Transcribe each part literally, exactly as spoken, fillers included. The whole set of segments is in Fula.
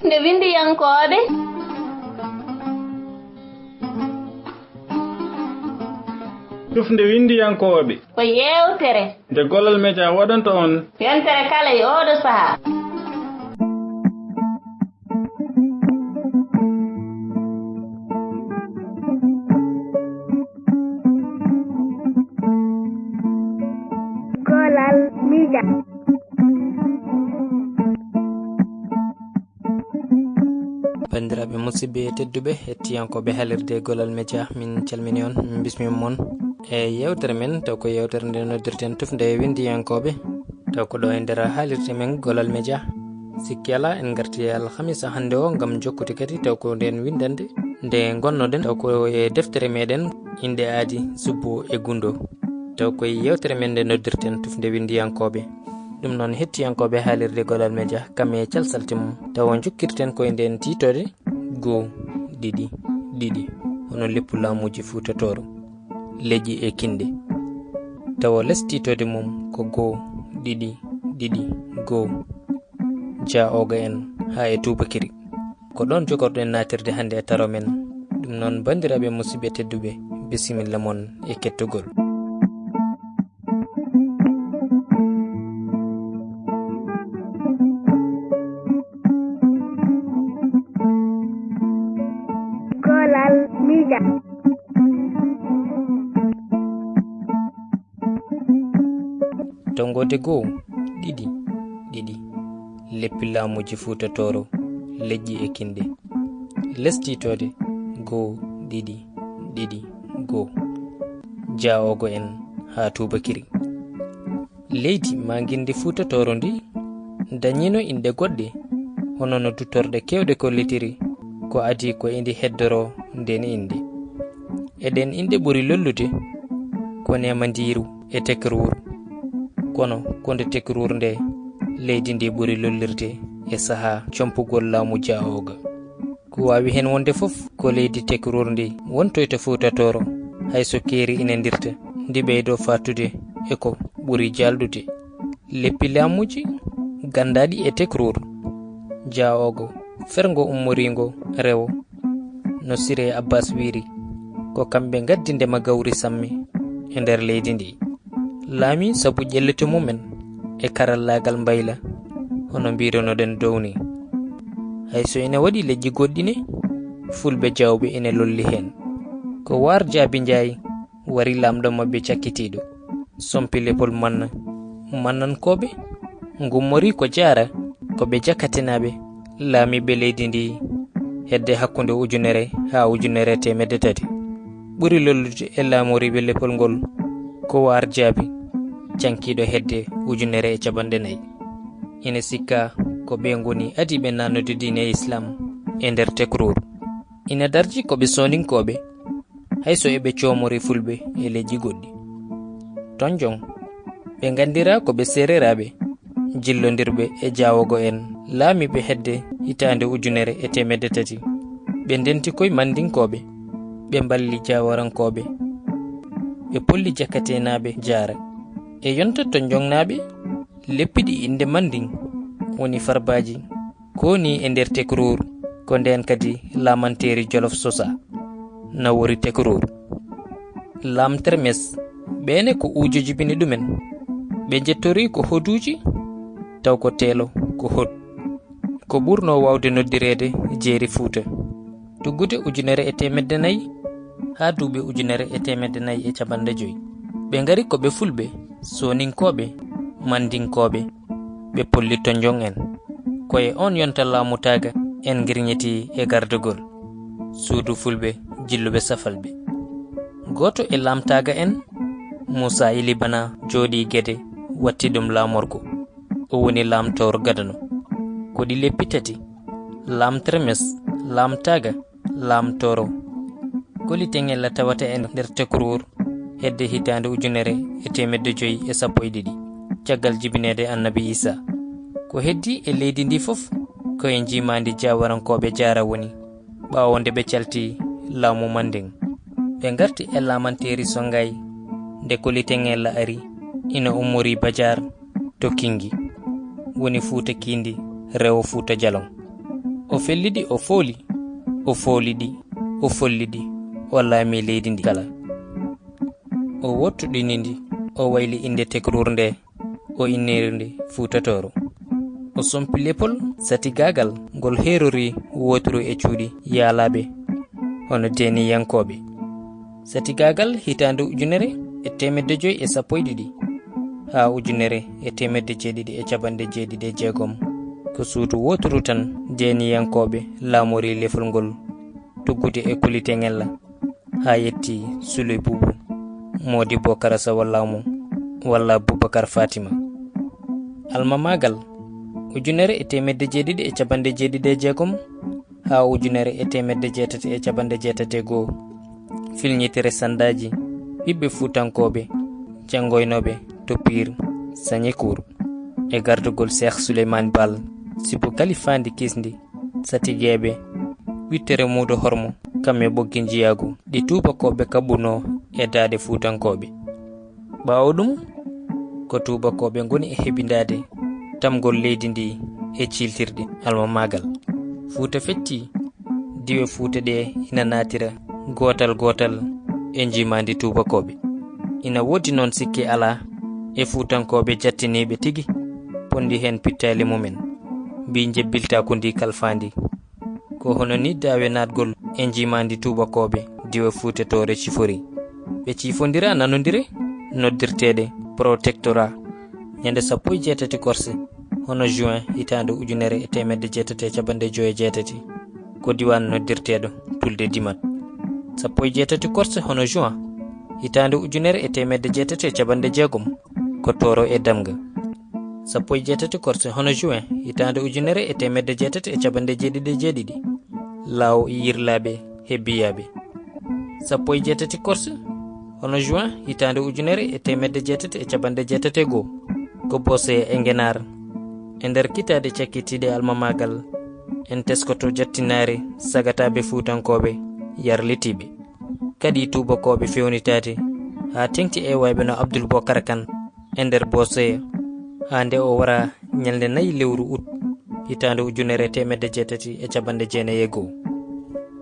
Nde winndiyankooɓe. Tufnde winndiyankooɓe. Ko yeewtere. Nde Golal Media waɗanta on. Yontere kala e ooɗo sahaa. Golal Media. Banndiraaɓe musidɓe tedduɓe, hettiyankooɓe haalirde Golal Media, min calmini on, min bismima mon e yeewtere men, taw ko yeewtere nde noddirten tufnde e winndiyankooɓe, taw ko ɗo e nder haalirde men Golal Media. Sikki alaa, en ngarti e alhamisa hannde o ngam jokkude kadi taw ko nden winndannde nde ngonnoɗen, taw ko e deftere meɗen Inɗe Aadi Subbo e Gunndo. Taw ko e yeewtere men nde noddirten tufnde winndiyankooɓe. Ɗum noon, hettiyankooɓe haalirde Golal Media, kam e calsalte mum, taw on jokkirten koye nden tiitoode goo, ɗiɗi, ɗiɗi, hono leppu laamuuji Fuuta Tooro, leƴƴi e kinɗe. Tawa les tiitoode mum ko goo, ɗiɗi, ɗiɗi, goo. Jaa Ooga en haa e Tuubakiri. Ko ɗoon jogorɗen naatirde hannde e taro men. Ɗum noon, banndiraaɓe musidɓe tedduɓe, bisimilla mon e kettogol. Golal Media. Tonngoode goo, ɗiɗi, ɗiɗi. Leppi laamuuji Fuuta Tooro, leƴƴi e kinɗe. Les tiitoode goo, ɗiɗi, ɗiɗi, goo. Jaa Ooga en haa Tuubakiri. Leydi maa nginndi Fuuta Tooro ndi dañiino inɗe goɗɗe, hono no duttorɗe keewɗe kollitiri, ko adii ko e ndi heddoroo ndeen innde. E ɗeen inɗe ɓuri lollude ko Neemandiiru e Tekruur. Kono ko nde Tekruur nde leydi ndi ɓuri lollirde e sahaa compugol laamu Jaa Ooga. Ko waawi heen wonde fof, ko leydi Tekruur ndi wontoyta Fuuta Tooro, hay so keeri ina ndirta, ndi ɓeydoo faatude e ko ɓuri jaalɗude. Leppi laamuuji ganndaaɗi e Tekruur, Jaa Ooga, ferngo ummoriingo rewo, no Siree Abbaas wiyri, ko kamɓe ngaddi ndema gawri samme e nder leydi ndi. Laamii sabu ƴellito mum en e karallaagal mbayla, hono mbiiruno-ɗen dow nii. Hay so ina waɗi leƴƴi goɗɗi ne, Fulɓe Jaawɓe ina lolli heen. Ko Waar Jaabi Njaay wari laamɗo maɓɓe cakkitiiɗo, sompi leppol Manna. Mannankooɓe ngummorii ko Jaara, ko ɓe Jakatenaaɓe, laamiiɓe leydi ndi hedde hakkunde ujunere haa ujunere e teemedde tati. Ɓuri lollude e laamoriiɓe leppol ngol ko Waar Jaabi, cankiiɗo hedde ujunere e capanɗe nayi. Ina sikkaa ko ɓe ngoni adiiɓe naatnude diine Islaam e nder Tekruur. Ina darji ko ɓe Sooninkooɓe, hay so eɓe coomori Fulɓe e leƴƴi goɗɗi. Tonjoŋ, ɓe nganndiraa ko ɓe Seereeraaɓe, jillondirɓe e Jaa Ooga en, laamiiɓe hedde hitaande ujunere e teemedde tati. Ɓe ndenti koye Manndinkooɓe, ɓe mballi Jaawarankooɓe, ɓe polli Jakateenaaɓe Jaara. E yonta Tonjoŋnaaɓe, leppiɗi innde Manndin woni Farbaaji, ko ni e nder Tekruur, ko ndeen kadi laamanteeri Jolof sosaa, nawori Tekruur. Laam Termes, ɓeene ko uujo jibini ɗumen. Ɓe njettorii ko hoduuji, taw ko teelo ko hod. Ko ɓurnoo waawde noddireede jeeri Fuuta. Tuggude ujunere e teemedde nayi haa duuɓi ujunere e teemedde nayi e capanɗe joy. Ɓe ngari ko ɓe Fulɓe, Sooninkooɓe, Manndinkooɓe, ɓe polli Tonjoŋ en. Ko e oon yonta laamu Taaga en ngirñitii e gardagol suudu Fulɓe jilluɓe Safalɓe. Gooto e Laam Taaga en, Muusaa Ili Bana, jooɗii Gede, watti ɗum laamorgo. O woni Laam Tooro gadano. Ko ɗi leppi tati, Laam Termes, Laam Taaga, Laam Tooro. Koli Teŋella tawata e nder Tekruur hedde hitaande ujunere e teemedde joy e sappo e ɗiɗi, caggal jibineede Annabi Iisaa. Ko heddii e leydi ndi fof, ko e njiimaandi Jaawarankooɓe Jaara woni, ɓaawo nde ɓe calti laamu Manndiŋ. Ɓe ngarti e laamanteeri Sonngaay, nde Koli Teŋella ari, ina ummorii Bajaar to Kinngi, woni Fuuta Kiindi, rewo Fuuta Jaloŋ. O felli ɗi, o fooli, o fooli ɗi, o folli ɗi, o laami leydi ndi kala. O wottuɗini ndi, o wayli innde Tekruur nde, o inniri ndi Fuuta Tooro. O sompi leppol satigaagal ngol heerori wooturu e cuuɗi yaalaaɓe hono deeniyankooɓe. Satigaagal hitaande ujunere e teemedde joy e sappo e ɗiɗi haa ujunere e teemedde jeeɗiɗi e capanɗe jeeɗiɗi e jeegom, ko suudu wooturu tan deeniyankooɓe laamori lefol ngol, tuggude e Kuliteŋella haa yetti Suley Buubu, Moodi Bokara Sawa Laamu, walla Bubakar Fatima. Almamaagal, ujunere e teemedde jeeɗiɗi e capanɗe jeeɗiɗi e jeegom haa ujunere e teemedde jeetati e capanɗe jeetati e goo. Filñitere sandaaji ɓiɓɓe Fuutankooɓe janngoynooɓe to Piir Sañi Kuur e gardugol Seex Suleymaan Baal, sibu kalifaandi kisndi, satigeeɓe, wittere muudo hormo, kam e ɓoggi njiyaagu ɗi tuubakooɓe kaɓɓunoo e daaɗe Fuutankooɓe. Ɓaawo ɗum, ko tuubakooɓe ngoni e hebindaade tamgol leydi ndi e ciiltirɗe almamaagal. Fuuta fetti, diiwe Fuuta ɗe ina naatira gootal gootal e njiimaandi tuubakooɓe. Ina woodi noon sikke alaa e Fuutankooɓe jattiniiɓe tigi, ponndi heen pittaali mumen, mbii njebbiltaaku ndi kalfaandi. Ko hono nii daawe naatgol e njiimaandi tuubakooɓe diiwe Fuuta Tooro cifori. Ɓe ciifondira nanondire noddirteeɗe protectorat ñande sappo e jeetati korse hono juin hitaande ujunere e teemedde jeetati e capanɗe joy e jeetati, ko diiwaan noddirteeɗo Tulde Dimat. Sappo e jeetati korse hono juin hitaande ujunere e teemedde jeetati e capanɗe jeegom, ko Tooro e Damga. Sappo e jeetati korse hono juin hitaande ujunere e teemedde jeetati e capanɗe jeeɗiɗi e jeeɗiɗi, Laawo e Yirlaaɓe e Biyaaɓe. Sappo e jeetati korse hono juin hitaande ujunere e teemedde jeetati e capanɗe jeetati e goo, ko Bosey e Ngenaar. E nder kitaale cakkitiiɗe almamaagal, en teskoto jattinaare sagataaɓe Fuutankooɓe yarlitiiɓe. Kadi tuubakooɓe feewnitaade haa teeŋti e wayɓe no Abdul Bokar Kan e nder Bosey, haa nde o wara ñalnde nayi lewru ut hitaande ujunere e teemedde jeetati e capanɗe jeenayi e goo.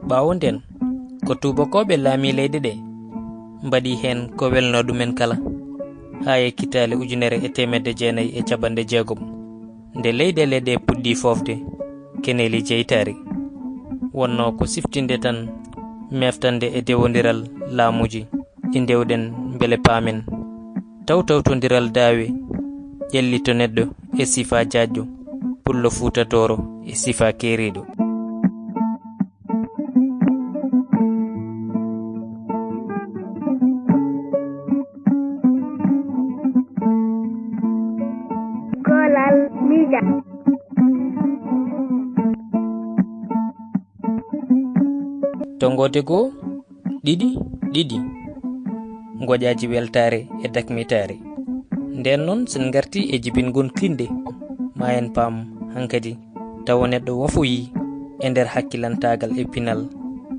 Ɓaawo ndeen, ko tuubakooɓe laamii leyɗe ɗe, mbaɗi heen ko welnoo ɗumen kala, haa e kitaale ujunere e teemedde jeenayi e capanɗe jeegom, nde leyɗeele ɗe puɗɗii foofde keneeli jeytaari. Wonnoo ko siftinde tan meeftande e dewondiral laamuuji ɗi ndewɗen mbele paamen tawtawtondiral daawe ƴellito neɗɗo e sifaa jaajɗo, pullo Fuuta Tooro e sifaa keeriiɗo. Kolal Mija. Tonngode goo, ɗiɗi, ɗiɗi. Ngoƴaaji weltaare e dakmitaare. Ndeen noon, so en ngartii e jibingol kinnde, ma en paam hankadi tawa neɗɗo wafoyii e nder hakkilantaagal e pinal,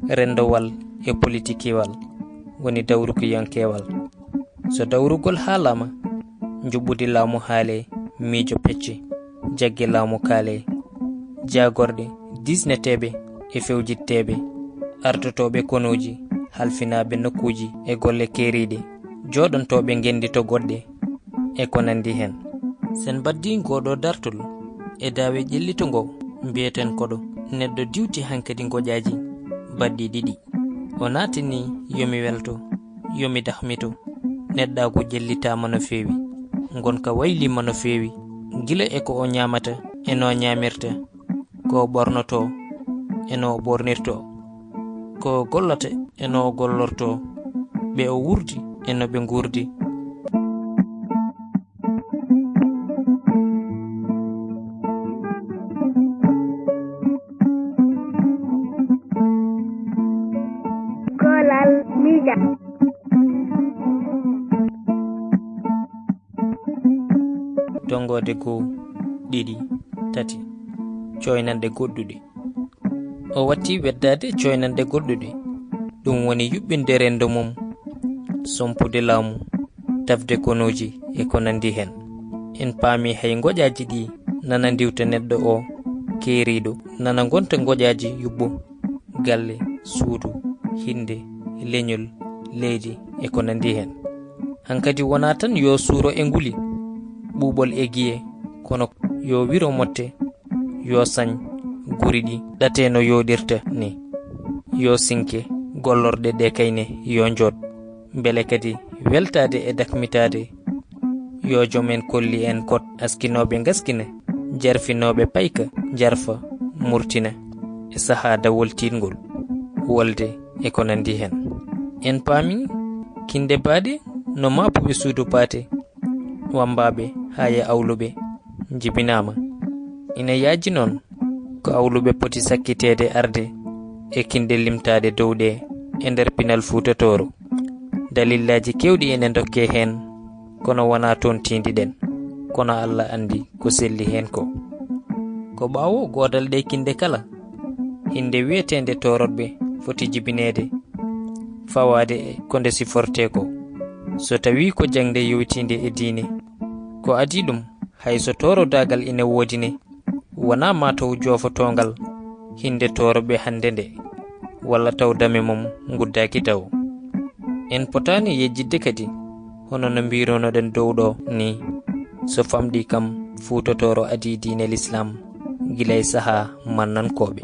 renndowal e politikiwal, woni dawrukiyankeewal. So dawrugol haalaama, njuɓɓudi laamu haalee, miijo pecce, jagge laamu kaalee, jaagorɗe, diisneteeɓe e fewjitteeɓe, ardotooɓe konooji, halfinaaɓe nokkuuji e golle keeriiɗe, jooɗantooɓe ngenndi to goɗɗe, e ko nanndi heen. So en mbaddii ngoo ɗoo dartol e daawe ƴellito ngo, mbiyeten koɗo neɗɗo diwti hankadi ngoƴaaji baɗɗi ɗiɗi. O naatini yo mi welto, yo mi dahmito. Neɗɗaagu ƴellitaama no feewi, ngonka wayliima no feewi, gila e ko o ñaamata e no ñaamirta, ko o ɓornotoo e no o ɓornirtoo, ko o gollata e no o gollortoo, ɓe o wuurdi e no ɓe nguurdi. Kolal Mija. Tonngode goo, ɗiɗi, tati. Cooynanɗe goɗɗuɗe. O watti weddaade cooynanɗe goɗɗuɗe. Ɗum woni yuɓɓinde renndo mum, sompude laamu, tafde konooji e ko nanndi heen. En paami hay ngoƴaaji ɗi nana ndiwta neɗɗo o, keeriiɗo, nana ngonta ngoƴaaji yuɓɓo, galle, suudu, hinnde, leñol, leydi, e ko nanndi heen. Hankadi wonaa tan yo suuro e nguli, ɓuuɓol e giye, kono yo wiro motte, yo sañ guri ɗi ɗate no yooɗirta ni, yo sinke gollorɗe ɗe kayne yo njooɗ, mbele kadi weltaade e dakmitaade. Yo joom en kolli en kot askinooɓe ngaskina, jarfinooɓe payka jarfa murtina e sahaa dawol tiiɗngol, wolde e ko nanndi heen. En paami kinde baaɗe no maapuɓe suudu paate, wammbaaɓe haa e awluɓe njibinaama. Ina yaaji noon ko awluɓe poti sakkiteede arde e kinɗe limtaaɗe dow ɗe e nder pinal Fuuta Tooro. Dalillaaji keewɗi ene ndokkee heen, kono wonaa toon tiindiɗen, kono Alla anndi ko selli heen ko. Ko ɓaawo goodal ɗe kinɗe kala, hinnde wiyeteende tooroɗɓe foti jibineede, fawaade e ko nde sifortee ko. So tawii ko jaŋde yowtiinde e diine, ko adii ɗum, hay so toorodaagal ina woodi ne, wonaa mataw joofotoongal hinnde tooroɓe hannde nde, walla taw dame mum nguddaaki taw. En potaani yejjitde kadi, hono no mbiirunoɗen dow ɗo ni, so famɗi kam Fuuta Tooro adii diine Lislaam gila e sahaa mannankooɓe.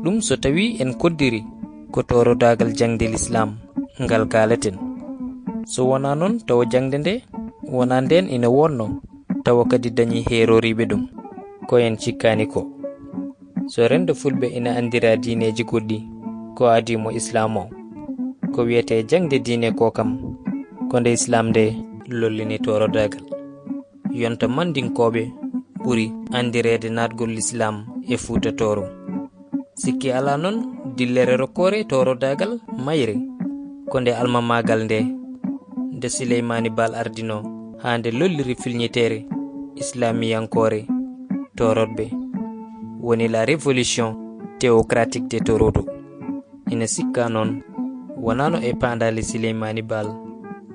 Ɗum so tawii en koddiri ko toorodaagal jaŋde Lislaam ngal kaaleten. So wonaa noon, tawa jaŋde nde wonaa ndeen ina wonnoo, tawa kadi dañii heeroriiɓe ɗum, ko en cikkaani ko. So renndo fulɓe ina anndira diineeji goɗɗi, ko adii mo Islaam o. Ko wiyetee jaŋde diine ko kam, ko nde Islaam nde lollini toorodaagal. Yonta Mandinkooɓe ɓuri anndireede naatgol Lislaam e Fuuta Tooro. Sikki alaa noon, dillere rokkoore toorodaagal mayre, ko nde almamaagal nde, nde Sileymaani Baal ardinoo, haa nde lolliri filñiteere islaamiyankoore tooroɗɓe, woni la révolution théocratique de Torodo. Ina sikkaa noon, wonaano e paandaale Sileymaani Baal,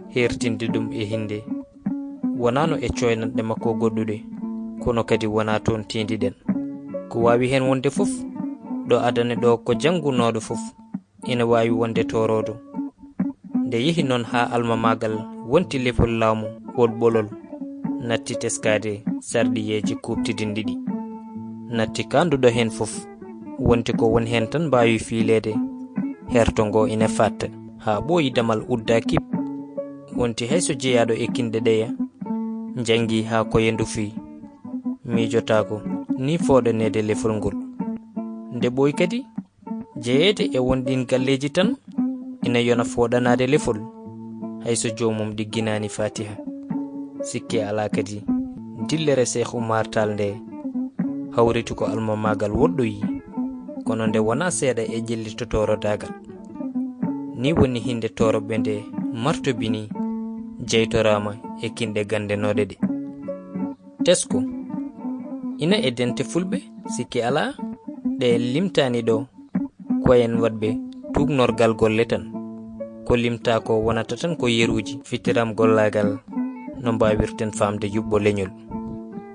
heertinde ɗum e hinnde, wonaano e cooynanɗe makko goɗɗuɗe, kono kadi wonaa toon tiindiɗen. Ko waawi heen wonde fof, ɗo adane ɗo ko janngunooɗo fof ina waawi wonde tooroodo. Nde yehi noon haa almamaagal wonti lefol laamu wol ɓolol, natti teskaade sarɗiyeeji kuuɓtidinɗi ɗi. Natti kaanduɗo heen fof, wonti ko won heen tan mbaawi fiileede, herto ngo ina faatta, haa ɓooyi damal udda kip. Wonti hay so jeyaaɗo e kinɗe ɗeya, njanngi haa koye ndufi, miijotaako ni fooɗaneede lefol ngol. Nde ɓooyi kadi, jeyeede e won ɗiin galleeji tan ina yona fooɗanaade lefol, hay so joomum ɗigginaani Faatiha. Sikke alaa kadi, dillere Seex Umar Taal nde, hawriti ko almamaagal woɗɗoyi, kono nde wonaa seeɗa e ƴellito toorodaagal. Ni woni hinnde tooroɓɓe nde martobini, jeytoraama e kinɗe ganndenooɗe ɗe. Tesko, ina e dente fulɓe, sikke alaa, ɗe en limtaani ɗo, ko en waɗɓe tuugnorgal golle tan. Ko limtaa ko wonata tan ko yeruuji, fitiram gollaagal, no mbaawirten faamde yuɓɓo leñol.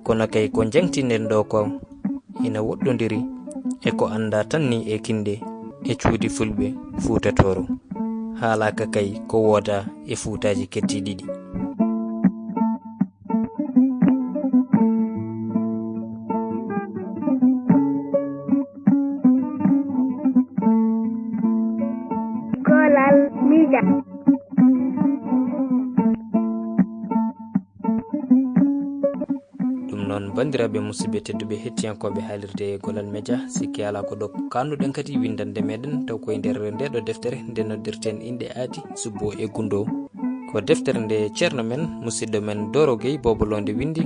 Kono kay ko njaŋtinɗen ɗo ko ina woɗɗondiri e ko anndaa tan ni e kinɗe e cuuɗi fulɓe Fuuta Tooro. Haalaaka kay ko woodaa e fuutaaji keddiiɗi ɗi. Kolal Media. Ɗum noon, banndiraaɓe musidɓe tedduɓe hettiyankooɓe haalirde Golal Media, sikke alaa ko ɗo kaanduɗen kadi winndande meɗen, taw koye nder nde ɗo deftere nde noddirten inɗe aadi, subbo e gundo. Ko deftere nde ceerno men, musidɗo men Doro Gueye Boobo Loonde winndi.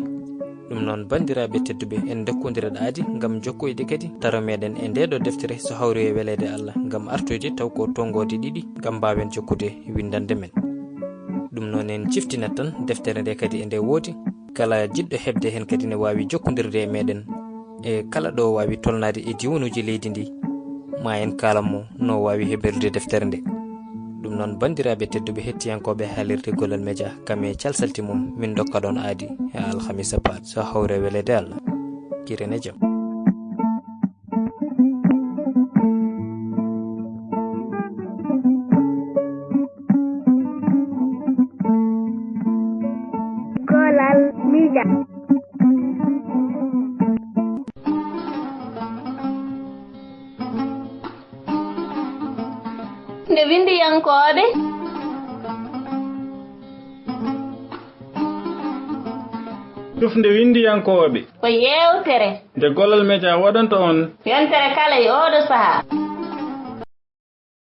Ɗum noon, banndiraaɓe tedduɓe, en ndokkondira aadi ngam jokkoyde kadi taro meɗen e nde ɗo deftere, so hawri e weleede Allah, ngam artoyde taw ko tonngoode ɗiɗi ngam mbaawen jokkude winndande men. Ɗum noon, en ciftinat tan deftere nde kadi e nde woodi. Kala jiɗɗo heɓde heen kadi ne waawi jokkondirde e meɗen e kala ɗo waawi tolnaade e diwanuuji leydi ndi, ma en kaalan mo no waawi heɓirde deftere nde. Ɗum noon, banndiraaɓe tedduɓe hettiyankooɓe haalirde Golal Media, kam e calsalti mum, min ndokka ɗon aadi e alhamisa paaɗo, so hawri e weleede Allah. Kiren e jam. Windiyankooɓe. Tufnde winndiyankooɓe. Ko yeewtere. Nde Gollal Media waɗanta on. Yontere kala e ooɗo sahaa.